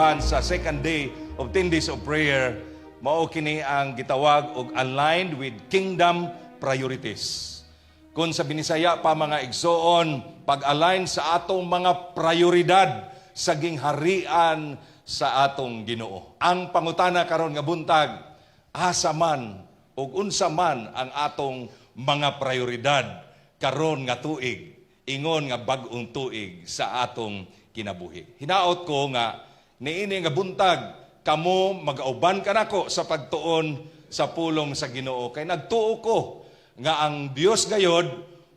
tituluhan sa second day of 10 days of prayer, mao kini ang gitawag og "Aligned with Kingdom Priorities." Kung sa Binisaya pa, mga igsoon, pag-align sa atong mga prioridad sa gingharian sa atong Ginoo. Ang pangutana karon nga buntag, asa man ug unsa man ang atong mga prioridad karon nga tuig, ingon nga bag-ong tuig sa atong kinabuhi? Hinaot ko nga niini nga buntag kamo magauban kanako sa pagtuon sa pulong sa Ginoo, kay nagtuo ko nga ang Dios gayod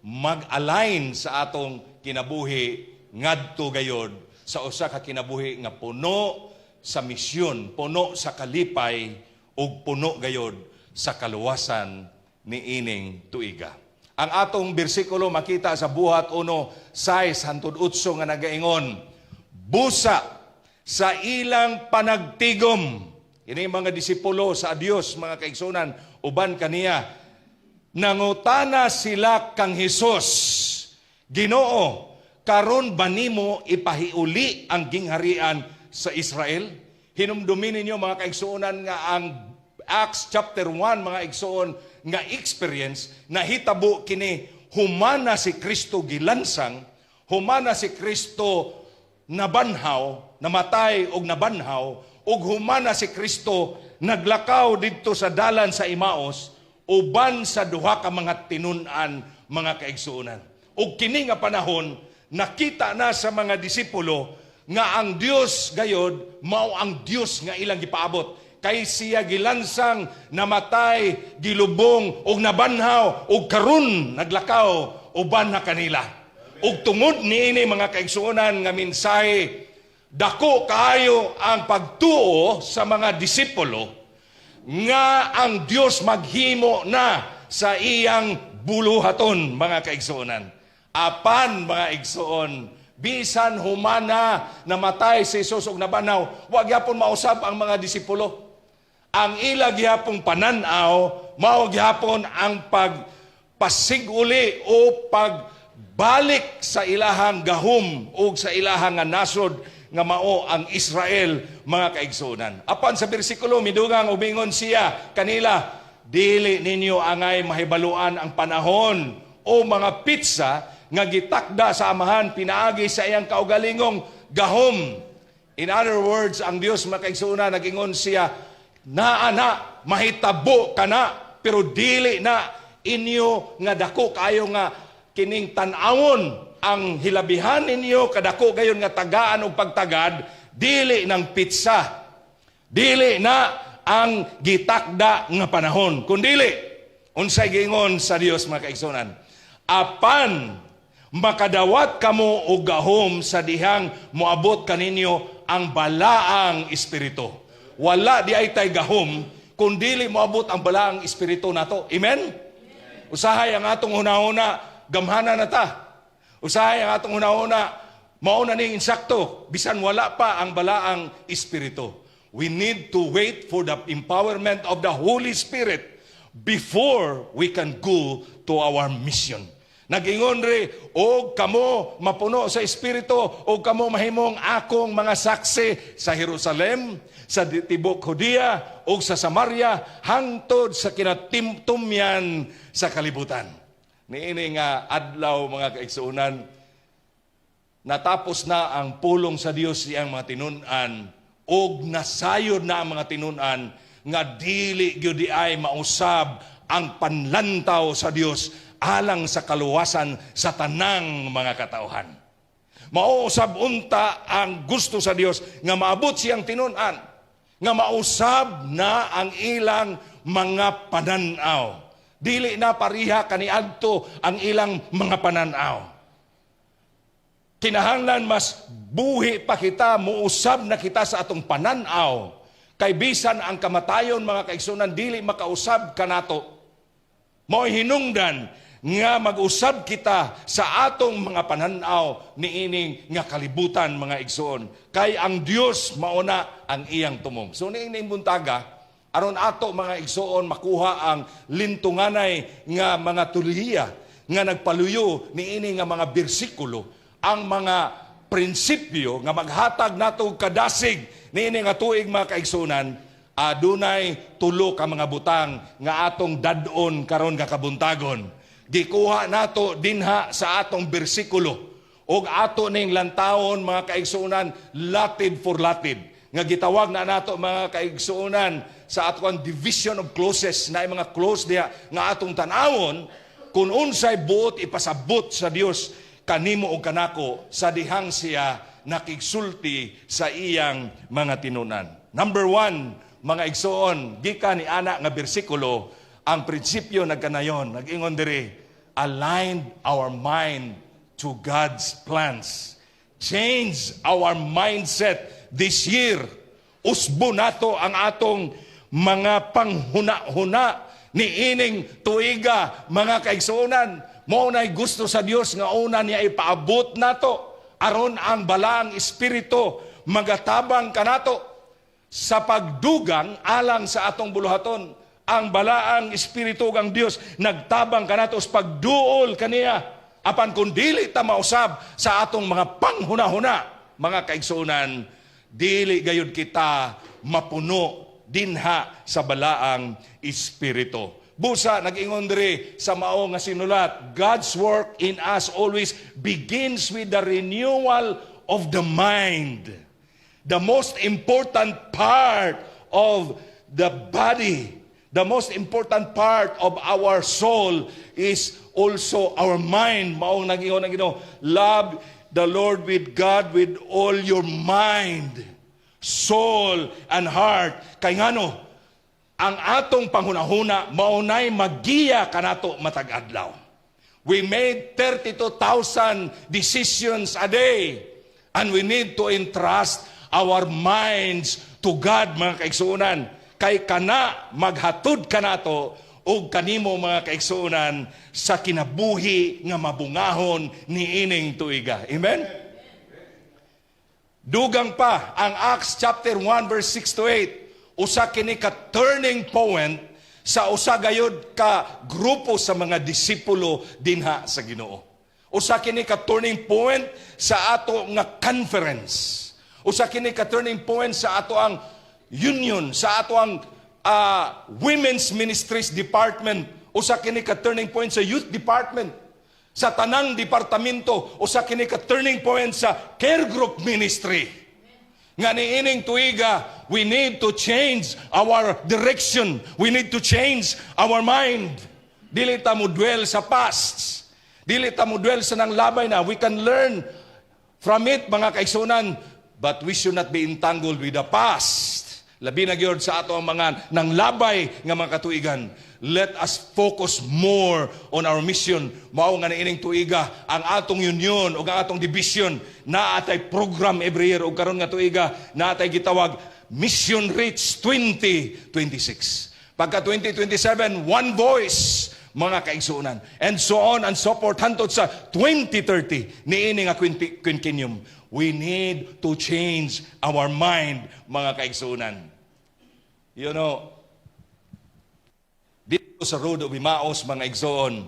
mag-align sa atong kinabuhi ngadto gayod sa usa ka kinabuhi nga puno sa misyon, puno sa kalipay ug puno gayod sa kaluwasan niining tuiga. Ang atong bersikulo makita sa Buhat 1:6 hantod 8 nga nagaingon, "Busa sa ilang panagtigom," ini mga disipulo sa Dios, mga kaigsunan, uban kaniya, "nangutana sila kang Hesus, 'Ginoo, karon ba nimo ipahiuli ang gingharian sa Israel?'" Hinumdumi ninyo, mga kaigsuonan, nga ang Acts chapter 1, mga igsoon, nga experience nahitabo kini humana si Kristo gilansang, humana si Kristo nabanhaw, namatay og nabanhaw, ug humana si Kristo naglakaw didto sa dalan sa Emmaus uban sa duha ka mga tinun-an, mga kaigsuonan. Ug kini nga panahon, nakita na sa mga disipulo nga ang Dios gayod mao ang Dios nga ilang gipaabot, kay siya gilansang, namatay, gilubong ug nabanhaw ug karon naglakaw uban na kanila. Ug tungod niini, mga kaigsuonan, nga mensahe, dako kaayo ang pagtuo sa mga disipulo nga ang Dios maghimo na sa iyang buluhaton, mga kaigsuonan. Apan, mga igsoon, bisan humana namatay si Jesus ug nabanhaw, wa gyapon mausab ang mga disipulo. Ang ila gyapong pananaw mao gyapon ang pagpasiguli o pagbalik sa ilahang gahom o sa ilahang nga nasod nga mao ang Israel, mga kaigsuonan. Apan sa bersikulo midugang umingon siya kanila, "Dili ninyo angay mahibaluan ang panahon o mga petsa nga gitakda sa Amahan pinaagi sa iyang kaugalingong gahom." In other words, ang Dios, mga kaigsuonan, nagingon siya, naa na, mahitabo kana, pero dili na inyo nga dako kayo nga kining tan-awon ang hilabihan ninyo kadako gayon nga tagaan og pagtagad, dili ng petsa, dili na ang gitakda nga panahon, kundili unsay giingon sa Dios, mga kaigsuonan? "Apan makadawat kamo og gahom sa dihang moabot kaninyo ang Balaang Espiritu." Wala diay tay gahom kung dili moabot ang Balaang Espiritu nato. Amen? Usahay ang atong hunahuna, gamhana na ta. Usahay ang atong hunahuna, mao na ning insakto, bisan wala pa ang Balaang Espiritu. We need to wait for the empowerment of the Holy Spirit before we can go to our mission. Nagingon ri, "Og kamo mapuno sa Espiritu, og kamo mahimong akong mga saksi sa Jerusalem, sa tibok Judea, ug sa Samaria, hangtod sa kinatimtumyan sa kalibutan." Niini nga adlaw, mga kaigsuonan, natapos na ang pulong sa Dios siyang mga tinun-an ug nasayod na ang mga tinun-an nga dili gyud ay mausab ang panlantaw sa Dios alang sa kaluwasan sa tanang mga katawhan. Mausab unta ang gusto sa Dios nga maabot siyang tinun-an nga mausab na ang ilang mga pananaw. Dili na pariha kaniadto ang ilang mga pananaw. Kinahanglan mas buhi pa kita, muusab na kita sa atong pananaw. Kay bisan ang kamatayon, mga kaigsunan, dili makausab kanato. Mao'y hinungdan nga mag-usab kita sa atong mga pananaw niining nga kalibutan, mga igsoon. Kay ang Dios mauna ang iyang tumong. So niining buntaga, aron ato, mga igsoon, makuha ang lintunganay nga mga tulihiya nga nagpaluyo niini nga mga bersikulo, ang mga prinsipyo nga maghatag nato kadasig Niini nga tuig, mga kaigsunan, adunay tulo ka mga butang nga atong dad-on karon nga kabuntagon. Gikuha nato dinha sa atong bersikulo ug ato ning lantawon, mga kaigsuonan, latid for latid nga gitawag na nato, mga kaigsuonan, sa atong division of clauses na mga clause diha nga atong tan-awon kung unsay buot ipasabot sa Dios kanimo ug kanako sa dihang siya nakigsulti sa iyang mga tinunan. Number one, mga igsoon, gikan ni ana nga bersikulo, ang prinsipyo nagkanayon, nag-ingon diri, align our mind to God's plans. Change our mindset this year. Usbo nato ang atong mga panghuna-huna ni ining tuiga, mga kaigsuonan. Mao na'y gusto sa Dios nga una niya ipaabot nato aron ang Balaang Espiritu magatabang kanato sa pagdugang alang sa atong buluhaton. Ang Balaang Espiritu ug ang Dios nagtabang kanato sa pagduol kaniya. Apan kung dili ta mausab sa atong mga panghuna-huna, mga kaigsuonan, dili gayud kita mapuno dinha sa Balaang Espiritu. Busa, nag-ingon diri sa mao nga sinulat, God's work in us always begins with the renewal of the mind. The most important part of the body, the most important part of our soul is also our mind. Maong nag-ingon ang Ginoo, "Love the Lord with God with all your mind, soul, and heart." Kay ngano, ang atong panghunahuna maunay magiya kanato matag adlaw. We made 32,000 decisions a day and we need to entrust our minds to God, mga kaigsuonan. Kay kana maghatod kanato og kanimo, mga kaigsuonan, sa kinabuhi nga mabungahon niining tuiga. Amen? Dugang pa ang Acts chapter 1 verse 6 to 8. Usa kini ka turning point sa usa gayud ka grupo sa mga disipulo dinha sa Ginoo. Usa kini ka turning point sa ato nga conference. Usa kini ka turning point sa ato ang union, sa ato ang Women's Ministries Department. Usa kini ka turning point sa Youth Department. Sa tanang departamento, usa kini ka turning point sa care group ministry. Nga niining tuiga, we need to change our direction. We need to change our mind. Dili ta mo dwell sa past. Dili ta mo dwell sa nang labay na. We can learn from it, mga kaigsunan, but we should not be entangled with the past. Labi na gyud sa ato ang mga nanglabay nga mga katuigan. Let us focus more on our mission. Mao nga niining tuiga ang atong union ug ang atong division naa tay program every year, ug karon nga tuiga naa tay gitawag Mission Reach 2026. Pagka 2027, One Voice, mga kaigsuonan. And so on and so forth hantod sa 2030 niini nga quinquennium. We need to change our mind, mga kaigsuonan. Dito sa road of Emmaus, mga igsoon,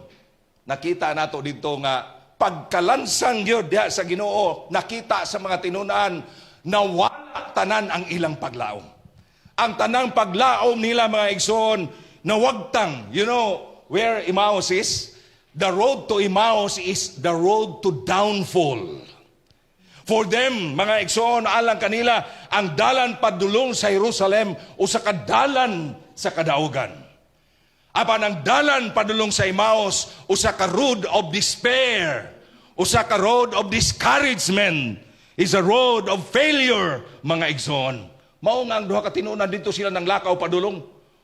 nakita nato dito nga pagkalansang gyud diha sa Ginoo, nakita sa mga tinunan na wala tanan ang ilang paglaom. Ang tanang paglaom nila, mga igsoon, nawagtang. You know where Emmaus is? The road to Emmaus is the road to downfall. For them, mga igsoon, alang kanila, ang dalan padulong sa Jerusalem usa ka dalan sa kadaugan. Apan ang dalan padulong sa Emmaus usa ka road of despair, usa ka road of discouragement, is a road of failure, mga igsoon. Mao nga ang duha ka tinunan dito sila nang lakaw padulong.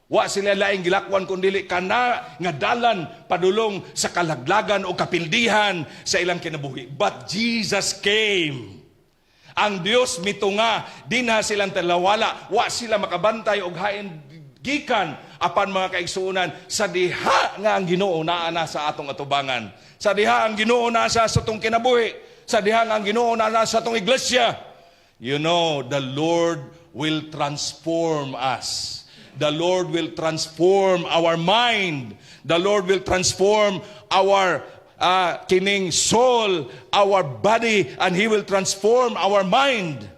Wa sila laing gilakwan kun dili kana nga dalan padulong sa kalaglagan o kapildihan sa ilang kinabuhi. But Jesus came. Ang Dios mitunga dinha silang talawala, wa sila makabantay og hain gikan. Apan, mga kaigsuonan, sa diha nga ang Ginoo naa na sa atong atubangan. Sa diha ang Ginoo naa sa atong kinabuhi. Sa diha nga ang Ginoo naa sa atong iglesia. The Lord will transform us. The Lord will transform our mind. The Lord will transform our kining soul, our body, and He will transform our mind.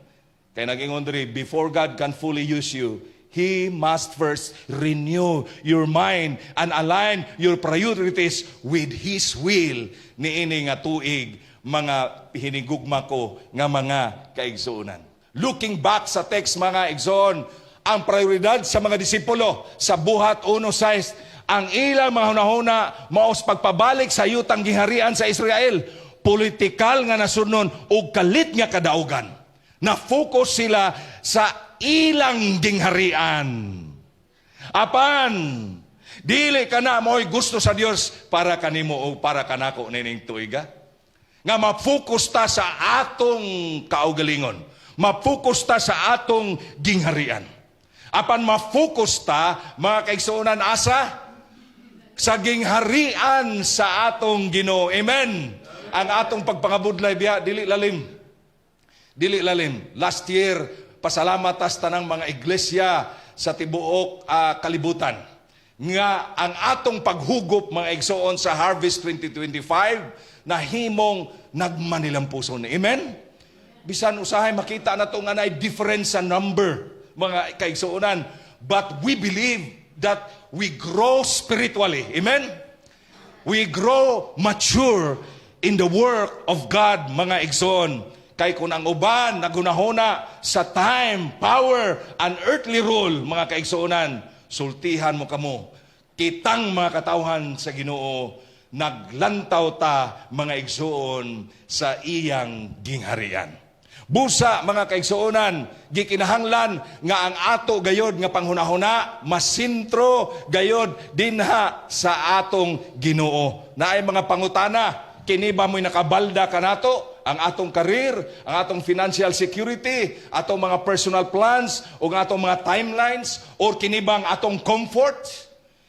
Kay nag-ingon diri, before God can fully use you, He must first renew your mind and align your priorities with His will niini nga tuig, mga hinigugma ko nga mga kaigsuonan. Looking back sa text, mga igsoon, ang prioridad sa mga disipulo sa Buhat 1:6, ang ilang mga hunahuna mao sa pagpabalik sa yutang giharian sa Israel, politikal nga nasudnon ug kalit nga kadaugan. Na focus sila sa ilang gingharian. Apan, dili kana mo'y gusto sa Dios para kanimo o para kanako nining tuiga. Nga ma-focus ta sa atong kaugalingon. Ma-focus ta sa atong gingharian. Apan ma-focus ta, mga kaigsuonan, asa? Sa gingharian sa atong Ginoo. Amen. Ang atong pagpangabudlay biya dili lalim. Dili lalim. Last year, pasalamat tas tanang mga iglesia sa tibuok kalibutan nga ang atong paghugop, mga igsoon, sa Harvest 2025 nahimong nagmanilampuson. Amen? Bisan usahay makita na to nga naay difference sa number, mga kaigsuonan, but we believe that we grow spiritually. Amen? We grow mature in the work of God, mga igsoon. Kay kung ang uban naghunahuna sa time, power, and earthly rule, mga kaigsuonan, sultihan mo kamo. Kitang mga katawhan sa Ginoo, naglantaw ta, mga igsuon, sa iyang gingharian. Busa, mga kaigsuonan, gikinahanglan nga ang ato gayod nga panghunahuna masintro gayod dinha sa atong Ginoo. Naay mga pangutana, kini ba mo'y nakabalda kanato? Ang atong career, ang atong financial security, atong mga personal plans, o ang atong mga timelines, or kini ba ang atong comfort?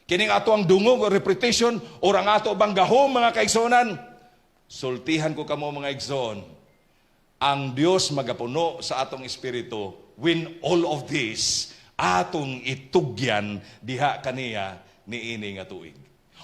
Kining ato ang dungog o reputation, or ang ato bang gahom, mga kaigsuonan? Sultihan ko kamo, mga igsoon, ang Dios magapuno sa atong espiritu when all of this atong itugyan diha kaniya niini nga tuig.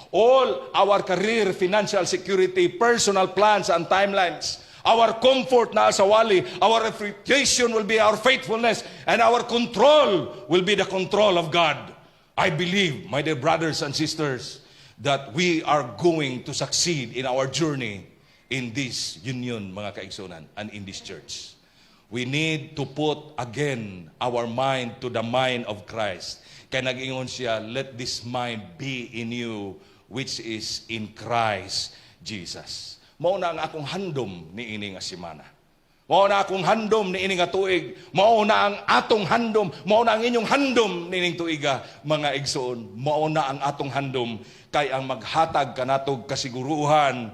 All our career, financial security, personal plans and timelines, our comfort na sa wali, our reputation will be our faithfulness, and our control will be the control of God. I believe, my dear brothers and sisters, that we are going to succeed in our journey in this union, mga kaigsunan, and in this church. We need to put again our mind to the mind of Christ. Kaya nag-ingon siya, "Let this mind be in you, which is in Christ Jesus." Mao na ang akong handom ni ini nga simana. Mao na akong handom ni ini nga tuig. Mao na ang atong handom. Mao na ang inyong handom nining tuiga, mga igsoon. Mao na ang atong handom kay ang maghatag kanatog kasiguruhan,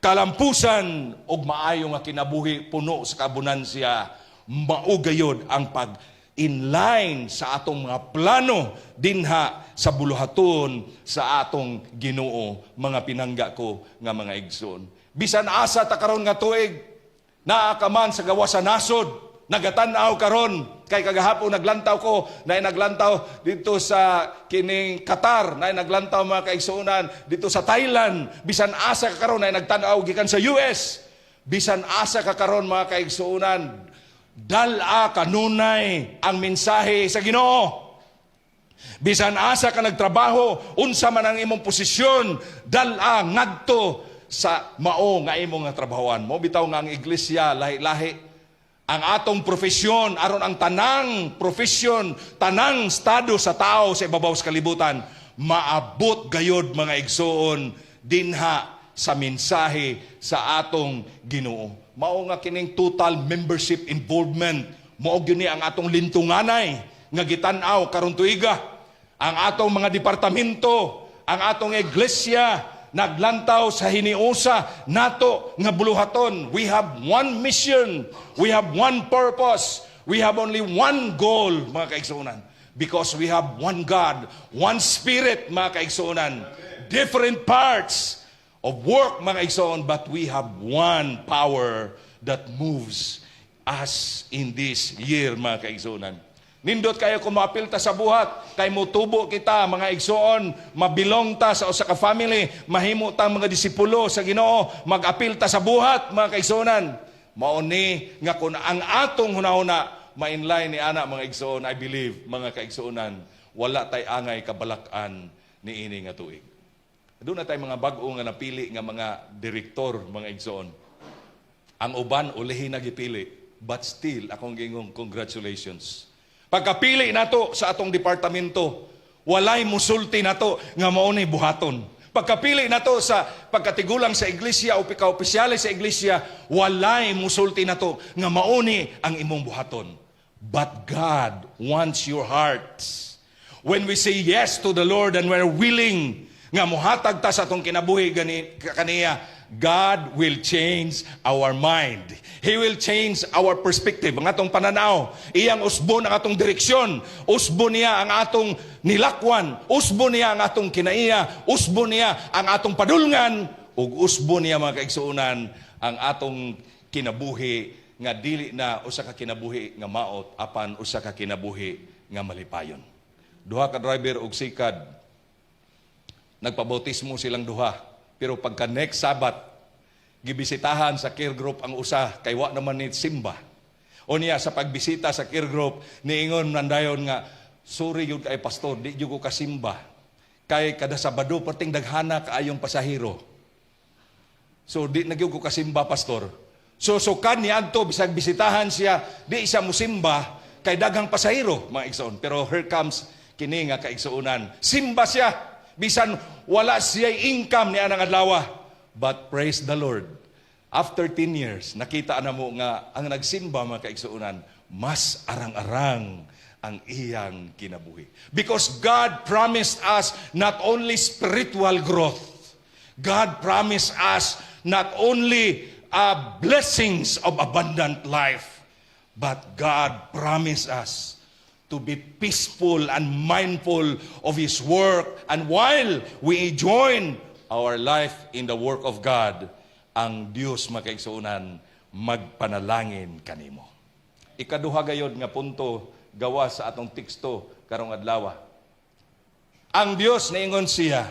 kalampusan ug maayo nga kinabuhi puno sa kabunansya, mao gayod ang pag inline sa atong mga plano dinha sa buluhaton sa atong Ginoo, mga pinangga ko nga mga igsoon. Bisan asa ta karon nga tuig, naa ka man sa gawas sa nasod, nagatan-aw karon, kay kagahapon naglantaw ko, na naglantaw dito sa kining Qatar, na naglantaw, mga kaigsuonan, dito sa Thailand. Bisan asa ka karon, na nagtan-aw gikan sa US, bisan asa ka karon, mga kaigsuonan, dala kanunay ang mensahe sa Ginoo. Bisan asa ka nagtrabaho, unsa man ang imong posisyon, dala ngadto sa mao nga imong nga trabahoan. Mao bitaw nga ang iglesia lahi-lahi ang atong profesyon aron ang tanang profesyon, tanang estado sa tao sa ibabaw sa kalibutan maabot gayod, mga igsoon, dinha sa mensahe sa atong Ginoo. Mao nga kining total membership involvement mao gyud ni ang atong lintunganay nga gitan-aw karon tuiga. Ang atong mga departamento, ang atong iglesia naglantaw sa hiniusa nato nga buluhaton. We have one mission. We have one purpose. We have only one goal, mga kaigsuonan. Because we have one God, one Spirit, mga kaigsuonan. Different parts of work, mga igsoon, but we have one power that moves us in this year, mga kaigsuonan. Nindot kayo kung maapil ta sa Buhat, kay mutubo kita, mga igsoon, mabilong ta sa usa ka family, mahimo ta mga disipulo sa Ginoo, mag-apil ta sa Buhat, mga kaigsuonan. Mao ni nga kung ang atong hunahuna ma-inline ni ana, mga igsoon, I believe, mga kaigsuonan, wala tay angay kabalak-an niini nga tuig. Duna tay mga bag-o nga napili nga mga direktor, mga igsoon. Ang uban ulihi na gipili, but still akong gingong congratulations. Pagkapili nato sa atong departamento, walay musulti nato nga mao ni buhaton. Pagkapili nato sa pagkatigulang sa iglesia o pika-opisyales sa iglesia, walay musulti nato nga mao ni ang imong buhaton. But God wants your hearts. When we say yes to the Lord and we're willing nga muhatag ta sa atong kinabuhi gani kaniya, God will change our mind. He will change our perspective, ang atong pananaw. Iyang usbon ang atong direksyon. Usbon niya ang atong nilakwan. Usbon niya ang atong kinaiya. Usbon niya ang atong padulngan. Ug usbon niya, mga kaigsuonan, ang atong kinabuhi nga dili na usa ka kinabuhi nga maot apan usa ka kinabuhi nga malipayon. Duha ka driver og sikad, nagpabautismo silang duha. Pero pagka next Sabat, gibisitahan sa care group ang usa kay wa naman ni simba. O niya sa pagbisita sa care group, niingon nandayon nga, "Sorry yun kay pastor, di jud ko kasimba. Kay kada Sabado perting daghana kaayong pasahero. So di na gyud ko kasimba, pastor." So sukan ni adto bisag bisitahan siya, di siya musimba kay daghang pasahero, mga igsoon. Pero here comes kini nga kaigsuonan. Simba siya bisan wala siya income ni anang adlaw. But praise the Lord. After 10 years, nakita na mo nga ang nagsimba, mga kaigsuonan, mas arang-arang ang iyang kinabuhi. Because God promised us not only spiritual growth, God promised us not only blessings of abundant life, but God promised us to be peaceful and mindful of His work. And while we join our life in the work of God, ang Dios, makaigsuonan, magpanalangin kanimo. Ikaduha gayod nga punto gawa sa atong teksto karong adlaw. Ang Dios, niingon siya,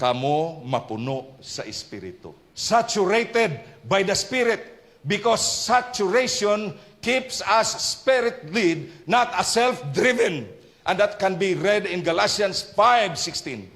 kamo mapuno sa Espiritu. Saturated by the Spirit, because saturation keeps us spirit-led, not a self-driven. And that can be read in Galatians 5:16.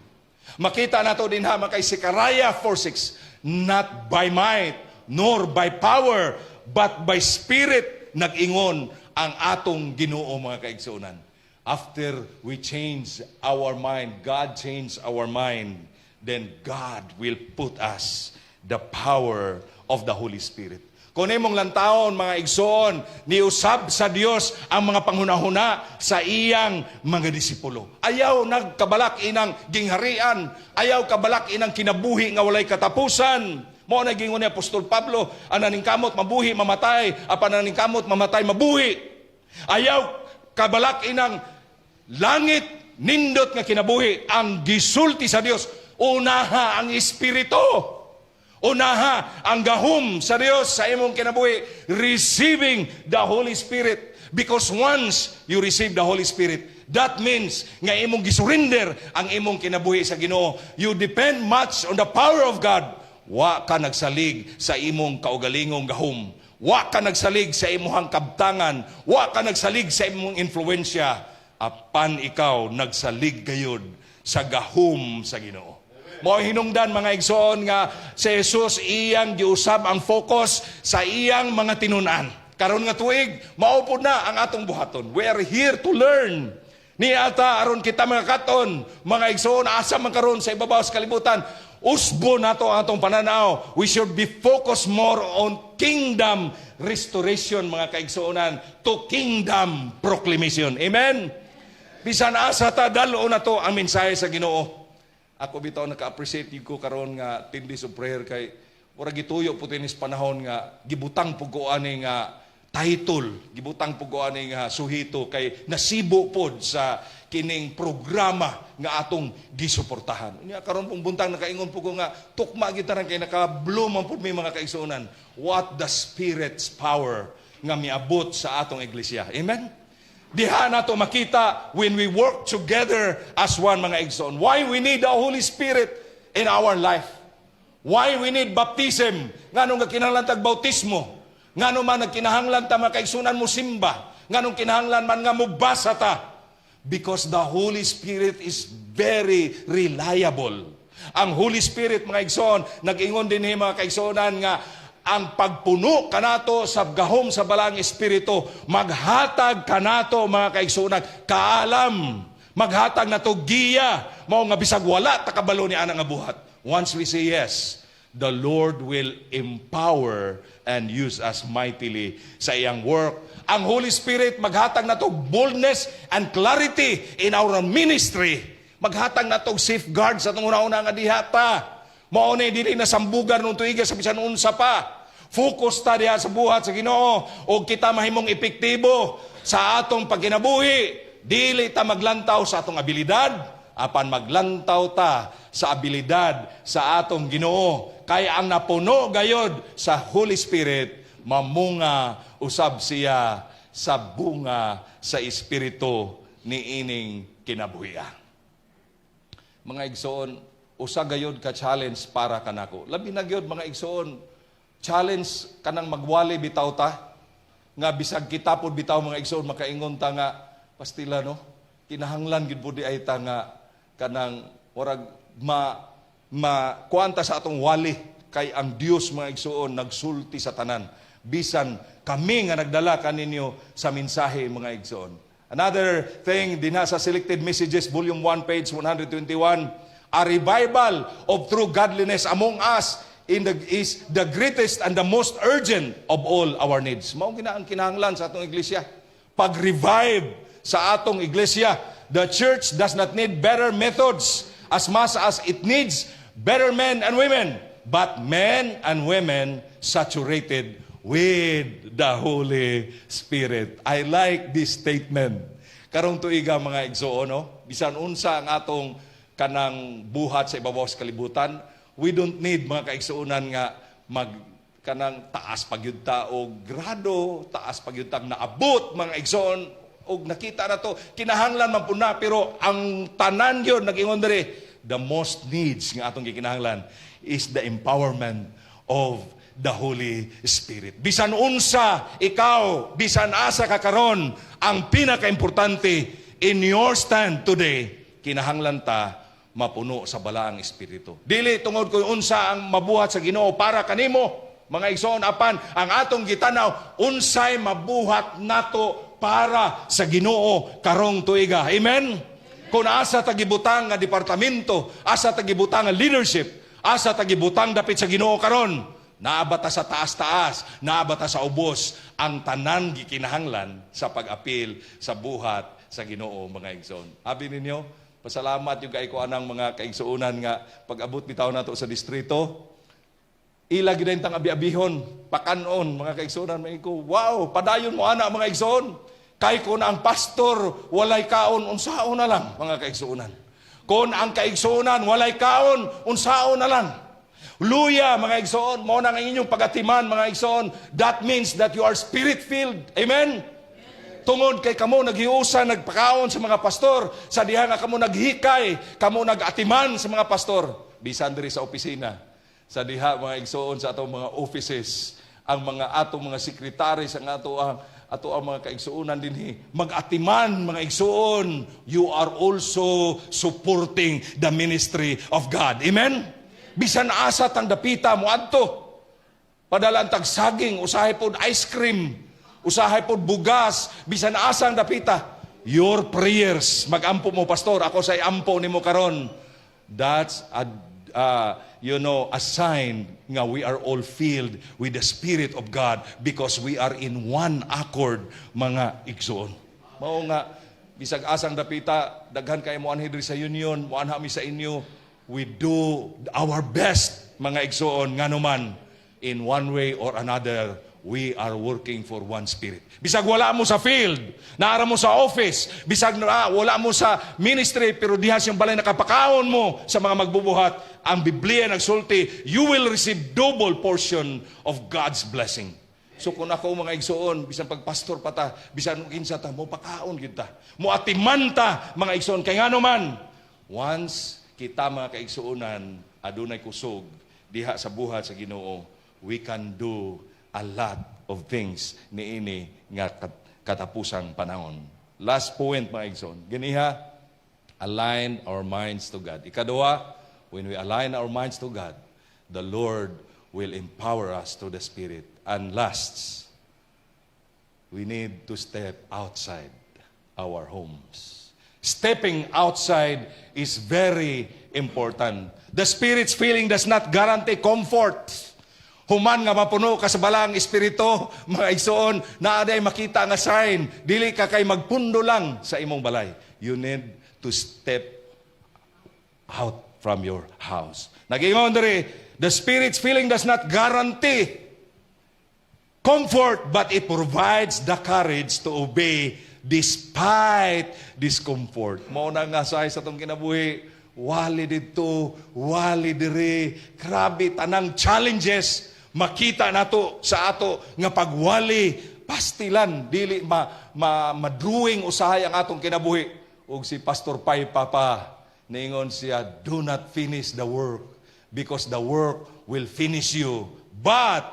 Makita nato din ha kay Zechariah 4:6, "Not by might, nor by power, but by Spirit," nag-ingon ang atong Ginoo, mga kaigsuonan. After we change our mind, God change our mind, then God will put us the power of the Holy Spirit. Kung imong lantawon, mga igsoon, niusab sa Dios ang mga panghunahuna sa iyang mga disipulo. Ayaw nagkabalak inang gingharian, ayaw kabalak inang kinabuhi nga walay katapusan. Mao na gingon ni Apostol Pablo, ang naningkamot mabuhi mamatay, apan ang naningkamot mamatay mabuhi. Ayaw kabalak inang langit nindot nga kinabuhi. Ang gisulti sa Dios, unaha ang Espiritu. Unaha ang gahom sa Dios sa imong kinabuhi, receiving the Holy Spirit. Because once you receive the Holy Spirit, that means nga imong gisurrender ang imong kinabuhi sa Ginoo. You depend much on the power of God. Wa ka nagsalig sa imong kaugalingong gahom. Wa ka nagsalig sa imong kabtangan. Wa ka nagsalig sa imong influensya. Apan ikaw nagsalig gayud sa gahom sa Ginoo. Mao hinungdan, mga igsoon, nga si Jesus iyang giusab ang focus sa iyang mga tinun-an. Karon nga tuig, mao pud na ang atong buhaton. We are here to learn. Niata aron kita mga katon, mga igsoon, asa man karon sa ibabaw sa kalibutan, usbo nato ang atong pananaw. We should be focused more on kingdom restoration, mga kaigsuonan, to kingdom proclamation. Amen? Bisan asa ta, dalo na to ang mensahe sa Ginoo. Ako bitaw naka-appreciate ko karon nga 10 days of prayer kay mura gituyo po tinis panahon nga gibutang pug ko ani nga title, gibutang pug ko ani nga suhito kay nasibo pod sa kining programa nga atong gisuportahan. Unya karon pong buntag nakaingon po ko nga tukma gyud tanan kay naka-bloom man pud mi, mga kaigsuonan. What the Spirit's power nga miabot sa atong iglesia. Amen? Diha nato makita when we work together as one, mga igsoon. Why we need the Holy Spirit in our life. Why we need baptism? Nganong kinahanglan tag bautismo? Ngano man nagkinahanglan ta, mga kaigsunan, mo simba? Nganong kinahanglan man nga mobasa ta? Because the Holy Spirit is very reliable. Ang Holy Spirit, mga igsoon, nag-ingon din mga kaigsuonan, nga ang pagpuno kanato sa gahom sa Balaang Espiritu maghatag kanato, mga kaigsuonan, kaalam, maghatag nato giya, mao nga bisag wala ta kabalo ni ana nga buhat. Once we say yes, the Lord will empower and use us mightily sa iyang work. Ang Holy Spirit maghatag nato boldness and clarity in our ministry. Maghatag nato safeguard sa atong una-una nga diha ta. Mao ni dili na sambugan nung tuiga sa bisan unsa pa. Focus ta diha sa buhat sa Ginoo og kita mahimong epektibo sa atong pagkinabuhi. Dili ta maglantaw sa atong abilidad, apan maglantaw ta sa abilidad sa atong Ginoo. Kay ang napuno gayod sa Holy Spirit, mamunga usab siya sa bunga sa Espiritu niining kinabuhiya. Mga igsoon, usa gayod ka challenge para kanako. Labi na gyud, mga igsoon, challenge kanang magwali bitaw ta nga bisag kita pod bitaw, mga igsoon, makaingon ta nga pastila, no, kinahanglan gid pud di ay ta nga kanang murag ma ma kuan ta sa atong wali, kay ang Dios, mga igsoon, nagsulti sa tanan, bisan kami nga nagdala kaninyo sa mensahe, mga igsoon. Another thing dinha sa Selected Messages, Volume 1, page 121: a revival of true godliness among us is the greatest and the most urgent of all our needs. Mao gina ang kinahanglan sa atong iglesia. Pag-revive sa atong iglesia. The church does not need better methods as much as it needs better men and women, but men and women saturated with the Holy Spirit. I like this statement. Karong tuiga, mga igsoon, no? Bisan unsa ang atong kanang buhat sa ibabaw sa kalibutan, we don't need, mga kaigsuonan, nga mag kanang taas pagyud ta og grado, taas pagyud tag naabot, mga igsoon, og nakita na to, kinahanglan man pud na, pero ang tanan gyud nag-ingon diri, the most needs nga atong gikinahanglan is the empowerment of the Holy Spirit. Bisan unsa ikaw, bisan asa ka karon, ang pinakaimportante in your stand today, kinahanglan ta mapuno sa Balaang Espiritu. Dili tungod kung unsa ang mabuhat sa Ginoo para kanimo, mga igsoon, apan ang atong gitanaw, unsay mabuhat nato para sa Ginoo karong tuiga. Amen? Kung asa ta gibutang nga departamento, asa ta gibutang nga leadership, asa ta gibutang dapit sa Ginoo karon, naa ba ta sa taas-taas, naa ba ta sa ubos, ang tanan gikinahanglan sa pag-apil sa buhat sa Ginoo, mga igsoon. Abi ninyo, pasalamat gyud kay ko anang mga kaigsuonan nga pag-abot bitaw nato sa distrito, ila gid tang abi-abihon, pakanon, mga kaigsuonan, may ko, wow, padayon mo ana, mga igsoon. Kay kung ang pastor walay kaon, unsaon na lang, mga kaigsuonan? Kung ang kaigsuonan walay kaon, unsaon na lang? Luya, mga igsoon, mao na ang inyong pagatiman, mga igsoon. That means that you are spirit-filled. Amen? Tungod kay kamo naghiusa, nagpakaon sa mga pastor, sa diha nga kamo naghikay, kamo nagatiman sa mga pastor. Bisan diri sa opisina, sa diha, mga igsoon, sa atong mga offices, ang mga atong mga sekretary sa ato ang mga kaigsuonan dinhi magatiman, mga igsoon, you are also supporting the ministry of God. Amen. Bisan asa tang dapita mo adto, padala tag saging, usahay pod ice cream, usahay pod bugas, bisan asa ang dapita. Your prayers, magampo mo, "Pastor, ako say ampo nimo karon." That's a you know, a sign nga we are all filled with the Spirit of God because we are in one accord, mga igsoon. Mao nga bisag asang dapita, daghan kay mo anhi diri sa union, mo anha mi sa inyo, we do our best, mga igsoon, nganuman in one way or another we are working for one spirit. Bisag wala mo sa field, naara mo sa office, bisag na, wala mo sa ministry, pero diha siyang balay nakapakaon mo sa mga magbubuhat, ang Biblia nagsulti, you will receive double portion of God's blessing. So kung ako, mga igsoon, bisan pagpastor pa ta, bisan kinsa ta, mo pakaon gyud ta. Mo atiman ta, mga igsoon, kay ngano man, once kita, mga kaigsuonan, adunay kusog diha sa buhat sa Ginoo, we can do a lot of things niini nga katapusang panahon. Last point, mga igsoon. Ganiha, align our minds to God. Ikaduha, when we align our minds to God, the Lord will empower us through the Spirit. And last, we need to step outside our homes. Stepping outside is very important. The Spirit's filling does not guarantee comfort. Human nga mapuno ka sa Balaang Espiritu, mga igsoon, naa day makita nga sign, dili ka kay magpundo lang sa imong balay. You need to step out from your house. Nag-ingon diri, the Spirit's filling does not guarantee comfort, but it provides the courage to obey despite discomfort. Mao na nga sa atong kinabuhi, wali didto, wali diri, grabe tanang challenges makita nato sa ato nga pagwali, pastilan dili ma, ma madruing usahay ang atong kinabuhi. Ug si Pastor Pai Papa niingon siya, "Do not finish the work because the work will finish you, but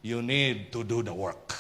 you need to do the work."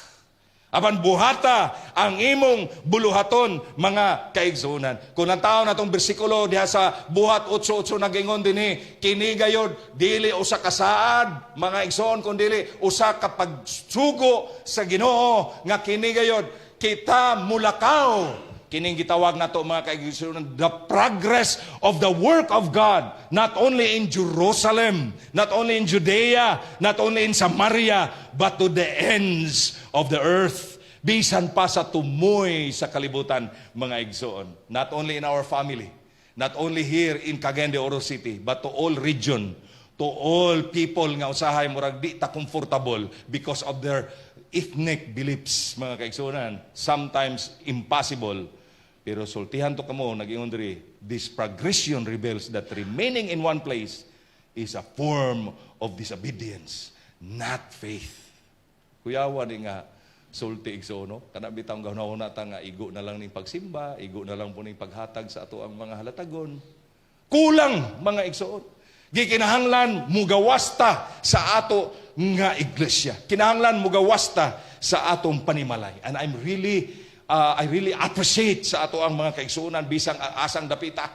Apan buhata ang imong buluhaton, mga kaigsuonan. Kung ang tao natong bersikulo diha sa Buhat 8:8, nagingon dinhi, kini gayod dili usa ka saad, mga igsoon, kun dili usa ka pagsugo sa Ginoo nga kini gayod kita mulakaw kining gitawag nato, mga kaigsuonan, the progress of the work of God, not only in Jerusalem, not only in Judea, not only in Samaria, but to the ends of the earth, bisan pa sa tumoy sa kalibutan, mga igsoon. Not only in our family, not only here in Cagayan de Oro City, but to all region, to all people nga usahay murag di ta comfortable because of their ethnic beliefs, mga kaigsuonan, sometimes impossible. Pero sultihan to kamo, nag-ingon diri, this progression reveals that remaining in one place is a form of disobedience, not faith. Kuyawa ni nga sulti, igsoon, no? Kana bitang gahuna ta nga igo na lang ning pagsimba, igo na lang po ning paghatag sa ato ang mga halatagon. Kulang, mga igsoon. Gikinahanglan mugawas ta sa ato nga iglesia. Kinahanglan mugawas ta sa atong panimalay. And I really appreciate sa ato ang mga kaigsuonan bisang asang dapita.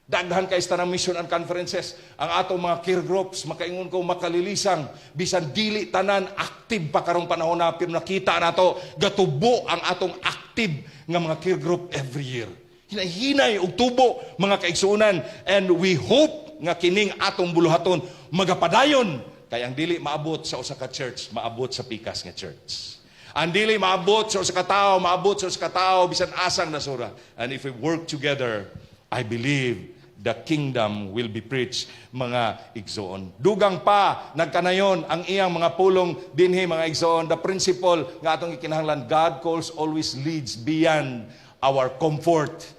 Daghan kay sa mission and conferences. Ang atong mga care groups, makaingon ko makalilisang, bisan dili tanan active pa karong panahon na, pero nakita nato gatubo ang atong active nga mga care group every year. Hinay-hinay og tubo, mga kaigsuonan, and we hope nga kining atong buluhaton magapadayon kay ang dili maabot sa usa ka church, maabot sa pikas nga church. Ang dili maabot sa usa ka tawo, maabot sa usa ka tawo bisan asang nasura. And if we work together, I believe the kingdom will be preached, mga igsoon. Dugang pa, nagkanayon ang iyang mga pulong dinhi, mga igsoon, the principle nga atong ikinahanglan, God calls always leads beyond our comfort.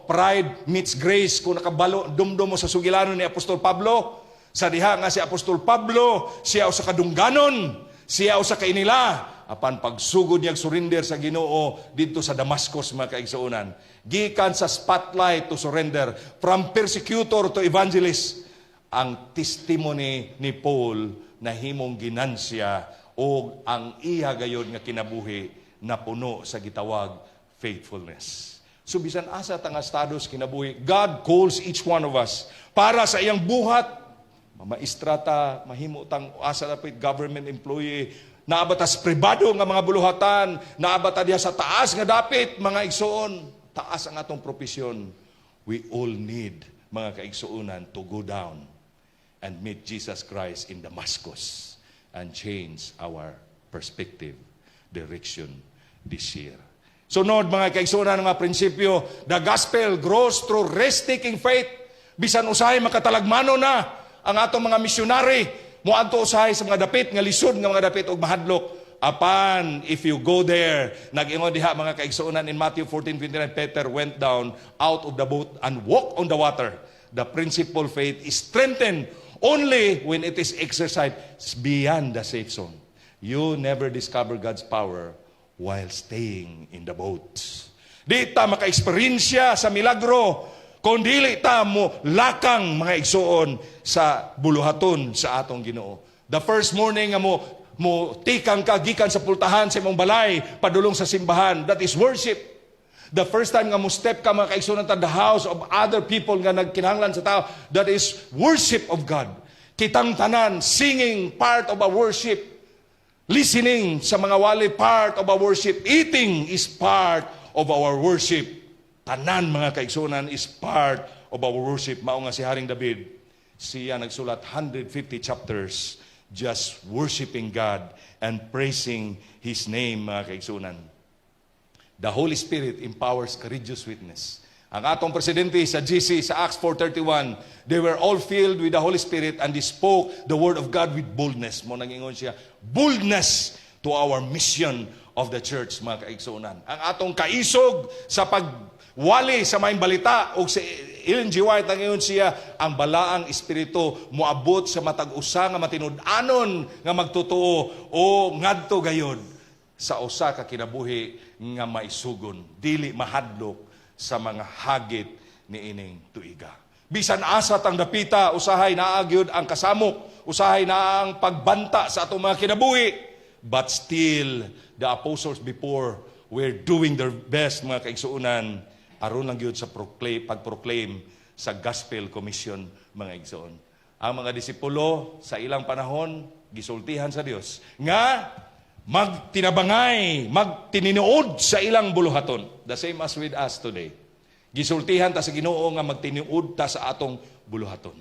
Pride meets grace. Kung nakabalo, dumdum mo sa sugilanon ni Apostol Pablo, sa diha nga si Apostol Pablo, siya usa ka dungganon, siya usa ka inila, apan pagsugod niya surrender sa Ginoo didto sa Damascus, mga kaigsuonan. Gikan sa spotlight to surrender, from persecutor to evangelist, ang testimony ni Paul nahimong ginansya o ang iya gayod nga kinabuhi na puno sa gitawag faithfulness. So bisan asa ta nga estado sa kinabuhi, God calls each one of us para sa iyang buhat. Mamaestra ta, mahimo tang asa dapit government employee, naa ba tas pribado nga mga buluhatan, naa ba ta diha sa taas nga dapit, mga igsoon, taas ang atong propesyon. We all need, mga kaigsuonan, to go down and meet Jesus Christ in Damascus and change our perspective, direction this year. Sunod, mga kaigsuonan, nga prinsipyo, the gospel grows through risk-taking faith. Bisan usahay makatalagmano na ang atong mga misyonary, moadto usahay sa mga dapit nga lisod nga mga dapit og mahadlok. Apan if you go there, nag-ingon diha, mga kaigsuonan, in Matthew 14:29, Peter went down out of the boat and walked on the water. The principle faith is strengthened only when it is exercised beyond the safe zone. You never discover God's power while staying in the boat. Di ta maka-eksperyensya sa milagro Kung dili ta mo lakang, mga igsuon, sa buluhaton sa atong Ginoo. The first morning nga mo tikang ka gikan sa pultahan sa imong balay padulong sa simbahan, that is worship. The first time nga mo step ka, mga kaigsuonan, to the house of other people nga nagkinahanglan sa tao, that is worship of God. Kitang tanan, singing, part of our worship. Listening sa mga wali, part of our worship. Eating is part of our worship. Tanan, mga kaigsuonan, is part of our worship. Mao nga si Haring David, siya nagsulat 150 chapters just worshiping God and praising His name, mga kaigsuonan. The Holy Spirit empowers courageous witness. Ang atong presidente sa GC sa Acts 4:31, they were all filled with the Holy Spirit and they spoke the word of God with boldness. Mao nang ingon siya, boldness to our mission of the church, mga kaigsuonan. Ang atong kaisog sa pagwali sa maayong balita o si Ellen G. White ang ingon siya, ang balaang espiritu moabot sa matag usa nga matinud-anon nga magtotoo o ngadto gayod sa usa ka kinabuhi nga maisugon, dili mahadlok sa mga hagit niining tuiga. Bisan asa tang dapita, usahay naa gyud ang kasamok, usahay naa ang pagbanta sa atong mga kinabuhi. But still, the apostles before were doing their best, mga kaigsuonan, aron lang gyud sa proclaim, pag-proclaim sa Gospel Commission, mga igsoon. Ang mga disipulo sa ilang panahon, gisultihan sa Dios nga magtinabangay, magtininuod sa ilang buluhaton. The same as with us today. Gisultihan ta sa Ginoo nga magtinuod ta sa atong buluhaton.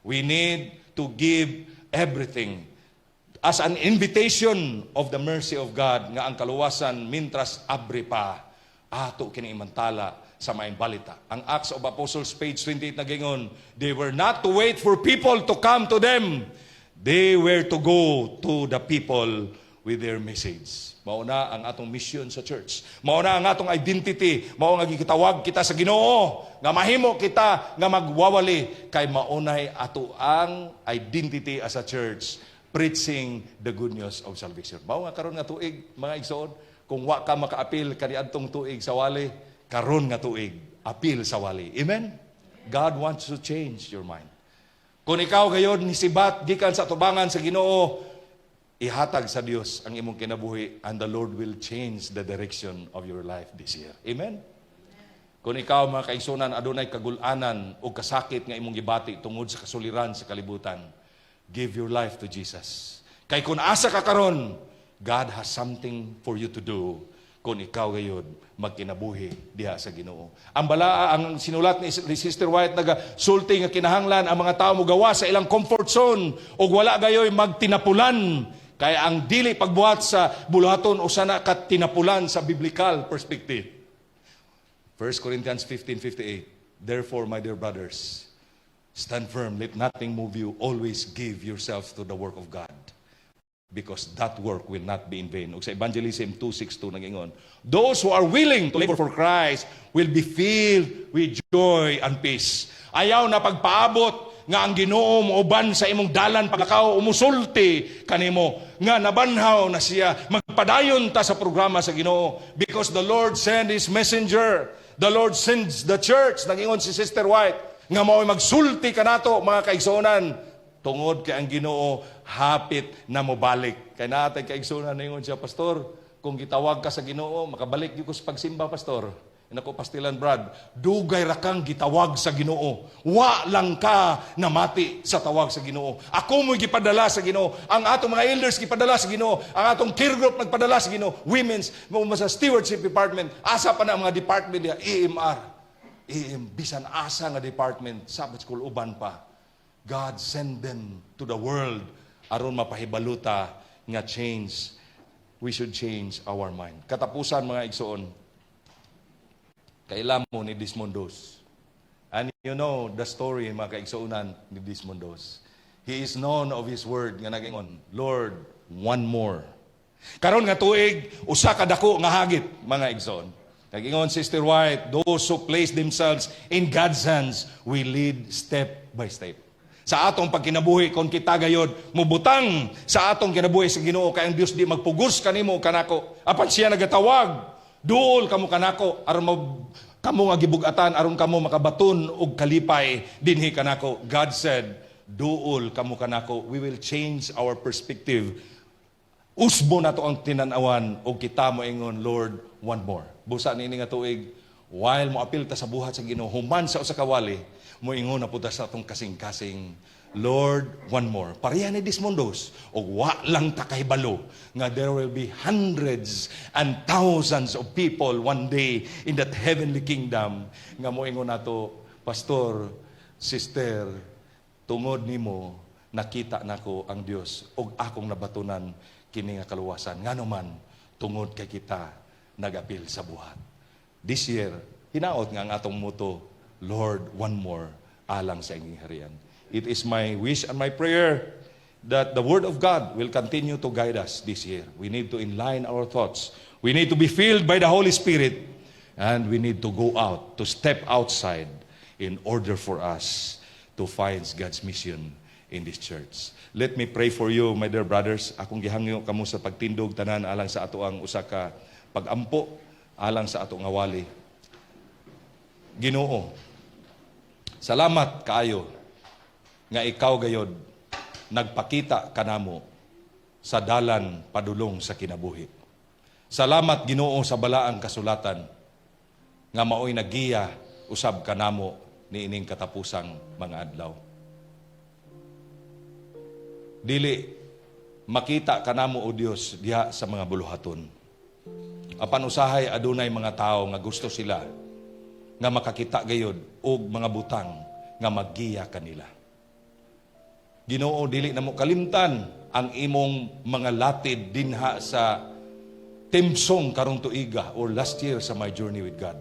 We need to give everything as an invitation of the mercy of God nga ang kaluwasan mintras abre pa, ato kini imantala sa maayong balita. Ang Acts of Apostles page 28 nagingon, they were not to wait for people to come to them. They were to go to the people with their message. Mao na ang atong mission sa church. Mao na ang atong identity. Mao nga gitawag kita sa Ginoo nga mahimo kita nga magwawali kay maunay ato ang identity as a church, preaching the good news of salvation. Mao nga karon nga tuig, mga igsoon, kung wa ka makaapil kaniadtong tuig sa wali, karon nga tuig apil sa wali. Amen. God wants to change your mind. Kung ikaw gayon nisibat gikan sa tubangan sa Ginoo, ihatag sa Dios ang imong kinabuhi and the Lord will change the direction of your life this year. Amen? Kung ikaw, mga kaigsuonan, adunay kagulanan o kasakit nga imong gibati tungod sa kasuliran sa kalibutan, give your life to Jesus. Kay kung asa ka karon, God has something for you to do kung ikaw gayod magkinabuhi diha sa Ginoo. Ang balaa ang sinulat ni Sister White naga sulti nga kinahanglan ang mga tao mogawa sa ilang comfort zone ug wala gayoy magtinapulan, kay ang dili pagbuhat sa buluhaton usa na ka tinapulan sa biblical perspective. 1 Corinthians 15:58. "Therefore, my dear brothers, stand firm, let nothing move you. Always give yourselves to the work of God, because that work will not be in vain." Ug sa Evangelism 2:6-2 nagingon, "Those who are willing to labor for Christ will be filled with joy and peace." Ayaw na pagpaabot nga ang Ginoo mooban sa imong dalan paglakaw, umusulti kanimo nga nabanhaw na siya. Magpadayon ta sa programa sa Ginoo because the Lord send His messenger. The Lord sends the church. Nagingon si Sister White nga mao'y magsulti kanato, mga kaigsuonan, tungod kay ang Ginoo hapit na mobalik. Kay naa tay kaigsuonan, ningon siya, "Pastor, kung gitawag ka sa Ginoo, makabalik gyud ko sa pagsimba, Pastor." Nako, pastilan, Brad, dugay ra kang gitawag sa Ginoo. Wa lang ka namati sa tawag sa Ginoo. Ako mo'y gipadala sa Ginoo. Ang atong mga elders gipadala sa Ginoo. Ang atong care group nagpadala sa Ginoo. Women's, mo sa stewardship department, asa pa na ang mga department diha, EMR. EM, bisan asa nga department, Sabbath school, uban pa. God send them to the world aron mapahibaluta nga change we should change our mind. Katapusan, mga igsoon, kaila mo ni Desmond Doss. And you know the story, mga kaigsuonan, ni Desmond Doss. He is known of his word nga nagingon, "Lord, one more." Karon nga tuig, usa ka dako nga hagit, mga igsoon. Nagingon Sister White, "Those who place themselves in God's hands will lead step by step." Sa atong pagkinabuhi, kung kita gayod mubutang sa atong kinabuhi sa Ginoo, kay ang Dios di magpugos kanimo kanako. Apan siya nagatawag, "Duol kamo kanako aron Kamo nga gibugatan aron kamo makabaton og kalipay dinhi kanako. God said, "Duol kamo kanako." We will change our perspective. Usbo nato ang tinanawan og kita moingon, "Lord, one more." Busa niini nga tuig, while mo apil ta sa buhat sa Ginoo, human sa usa ka wali, moingon na pud ta sa atong kasing-kasing, "Lord, one more." Pareha ni Desmond Doss, og wa lang ta kahibalo nga there will be hundreds and thousands of people one day in that heavenly kingdom nga moingon nato, "Pastor, Sister, tungod nimo nakita nako ang Dios ug akong nabatunan kini nga kaluwasan." Ngano man, tungod kay kita nagapil sa buhat. This year, hinaot nga ang atong motto, "Lord, one more," alang sa inyong harian. It is my wish and my prayer that the Word of God will continue to guide us this year. We need to inline our thoughts. We need to be filled by the Holy Spirit. And we need to go out, to step outside in order for us to find God's mission in this church. Let me pray for you, my dear brothers. Akong gihangyo kamo sa pagtindog tanan alang sa ato ang usa ka pagampo, alang sa ato nga wali. Ginoo, salamat kaayo nga ikaw gayod nagpakita kanamo sa dalan padulong sa kinabuhi. Salamat, Ginoo, sa balaang kasulatan nga maoy nagiya usab kanamo niining katapusang mga adlaw. Dili makita kanamo, o Dios, diha sa mga buluhaton. Apan usahay adunay mga tao nga gusto sila nga makakita gayod og mga butang nga maggiya kanila. Ginoo, dili namo kalimtan ang imong mga latid dinha sa timsong karong tuiga or last year sa my journey with God.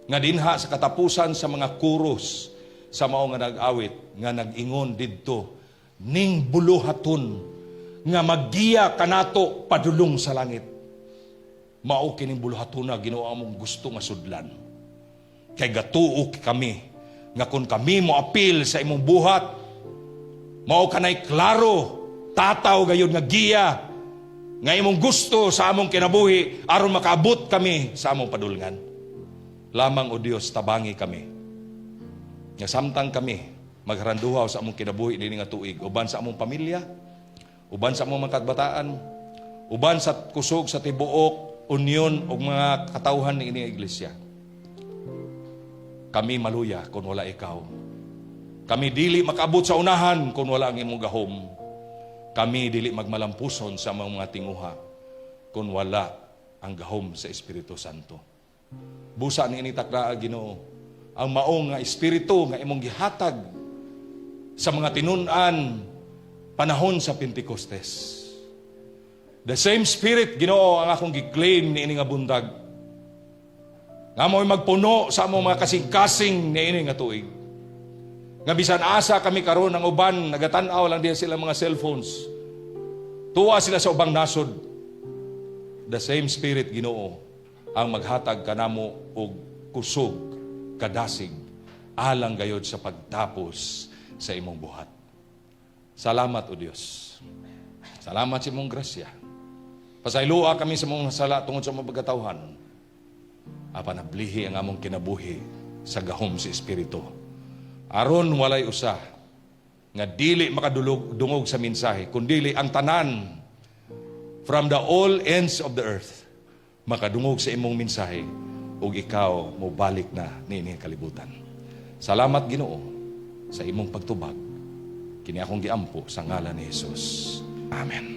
Nga dinha sa katapusan sa mga chorus sa mao nga nag-awit nga nag-ingon didto ning buluhaton nga maggiya kanato padulong sa langit. Mao kining buluhaton na, Ginoo, among gusto nga sudlan. Kay gatuo kami nga kung kami mo apil sa imong buhat, mao kanay klaro, tataw gayud nga giya nga imong gusto sa among kinabuhi aron makaabot kami sa among padulngan. Lamang, o Dios, tabangi kami. Nga samtang kami magranduhaw sa among kinabuhi niini nga tuig uban sa among pamilya, uban sa among mga kabataan, uban sa kusog sa tibuok union ug mga katawhan niini nga iglesia. Kami maluya kung wala ikaw. Kami dili makaabot sa unahan kung wala ang imong gahom. Kami dili magmalampuson sa among mga tinguha kung wala ang gahom sa Espiritu Santo. Busa niini takdaa, Ginoo, ang maong nga espiritu nga imong gihatag sa mga tinun-an panahon sa Pentecostes. The same Spirit, Ginoo, ang akong gi-claim niini nga buntag. Nga mo'y magpuno sa among mga kasing-kasing niini nga tuig. Nga bisan asa kami karon, ang uban nagatan-aw lang diha sila mga cellphones. Tuwa sila sa ubang nasod. The same Spirit, Ginoo, ang maghatag kanamo og kusog, kadasig, alang gayod sa pagtapos sa imong buhat. Salamat, O Dios. Salamat sa imong grasya. Pasayloa kami sa among sala tungod sa among pagkatawhan. Apan ablihi ang among kinabuhi sa gahom sa Espiritu. Aron walay usa nga dili makadulog dungog sa mensahe, kundili ang tanan from the all ends of the earth makadungog sa imong mensahe ug ikaw mobalik na niini kalibutan. Salamat, Ginoo, sa imong pagtubag. Kini akong giampo sa ngalan ni Jesus. Amen.